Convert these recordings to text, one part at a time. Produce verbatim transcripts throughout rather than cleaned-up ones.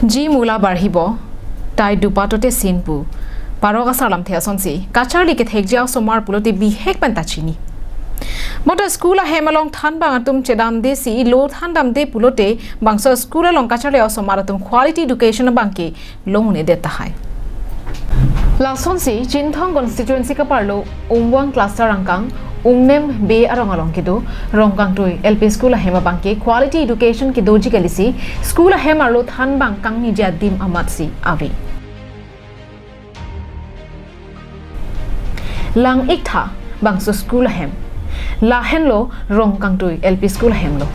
Ji mula barhibo, tai dupatote sin pu. Parok asar lamthe asonsi kacharli kethekji a-osomar pulote bihek pen ta chini. Bonta school ahem along thanbang atum chedamde si lo thandamde pulote bangso school along kacharli a-osomar atum quality education abangke long un-edet tahai. Lasonsi Chinthong constituency kaparlo Umwang cluster angkang Umnem Bey arong along kedo Rongkangtui L P school ahem abangke quality education kedoji kalisi school ahem arlo thanbang kangniji adim amatsi ave. Lang-iktha bangso school ahem. Lahenlo Rongkangtui L P school ahem lo.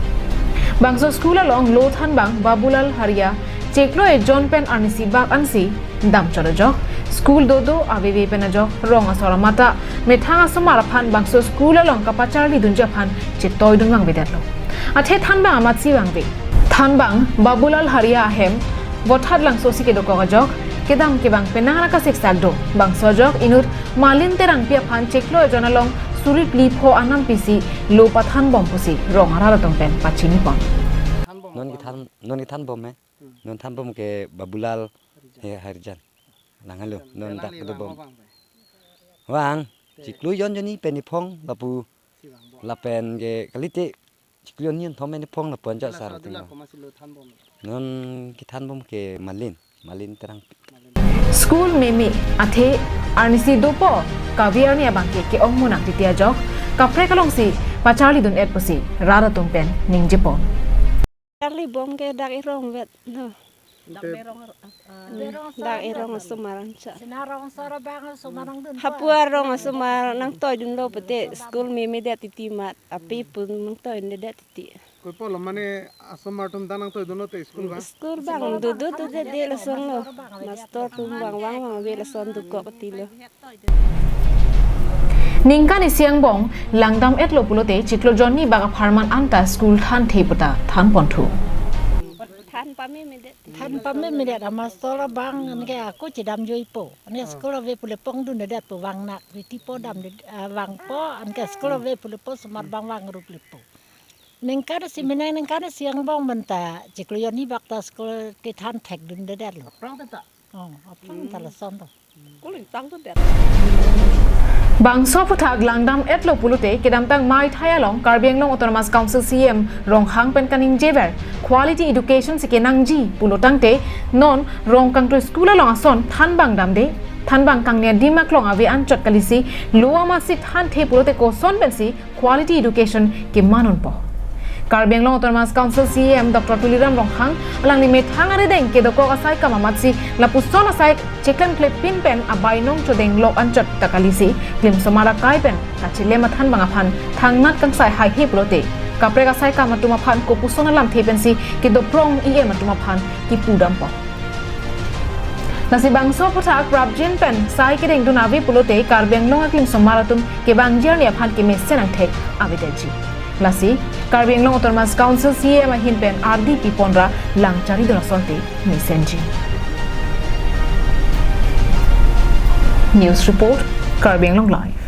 Bangso school along lo thanbang Babulal Haria chiklo ejon pen arnisi bak ansi damchot ajok, school dodo aveve pen ajok rong asor amata methang asomar aphan bangso school along kapacharlidunji aphan chetoidun vangvedetlo. Athe thanbang amatsi vangve. Thanbang Babulal Haria ahem Vothatlangsosi kedokok ajok, kedam kevang penang ra kasiksak do. Bangso ajok inut Malin Terangpi aphan chiklo ejon along suri phli pho anam pisi lo pathanbom pusi rong arat atum pen pachinipon. Non kethan, non kethanbom he. Non thanbom ke Babulal he Harijan. Lang halo, non dak kedobom. Vang, chiklo ejon jonni pen iphong lapu lapen ke kalite chiklo ejon thom pen iphong lapu anjak sar tinglo. Non kethanbom ke Malin, Malin Terangpi. School meme athe arnisi dopo kave arni abangke ke-ong munak titi ajok kaprek alongsi pacharlidun-et pusi rat atum pen ningjepon. Charlibom ke dak erong vet no. Dak erong, ah, dak erong asomar anchot. Sina rong asor abang asomar nangdun. Hapu arong asomar nangtoidunlo pute school memedet titi amat api pun nangtoidedet titi. Koipo lo mane asomar atum ta nangtoidunlo te school abang? School abang dodo dodedet lasonlo. Master atum vangvang vangve lason dokok tilo. Ningkan isi angbong langdam-etlo pulote chiklo jonni bak apharman anta school thanthe puta thanponthu. Than pamemedet. Than pamemedet, amaster abang anke ako chedamjuipo. Anke school ave pule pongdundedetpo, vangnak ritipo damde, ah, vangpo, anke school ave pulepo osomar abang vangrup lepo. Ningkan isi mene ningkan isi angbong menta chiklo jonni bak ta school kethan thekdundedetlo. Aphrang ta. Oh, aphrang ta lason to. Kuling tang to det. Bangso aphuthak langdam-etlo pulote kedamtang Meithai along Karbi Anglong Autonomous Council C E M Ronghang pen kaningjever quality education si kenangji pulo tangte non Rongkangtui school along ason thanbang damde, thanbang kangni adim aklong ave anchot kalisi lo amatsi thanthe pulote koson pensi quality education kemanunpo. Karbi Anglong Autonomous Council C E M Doctor Tuliram Ronghang alangli methang arideng kedokok asai kam amatsi lapuson asai cheklemklepin pen abainong chodenglok anchot ta kalisi klimsomar akai pen kachilem athanbang aphan thangnat kangsai haihe pulote kaprek asai kam atum aphan kopuson alamthe pensi kedoprong E M atum aphan kipudampo. Lasi bangso aphuthak prapjin pen sai kedengdun ave pulote Karbi Anglong aklimsomar atum kevangji arni aphan kemesen angthek avedetji. Lasi Karbi Anglong Autonomous Council C E M ahin pen ardi piponra lang charidun asonte mesenji. News report, Karbi Anglong Live.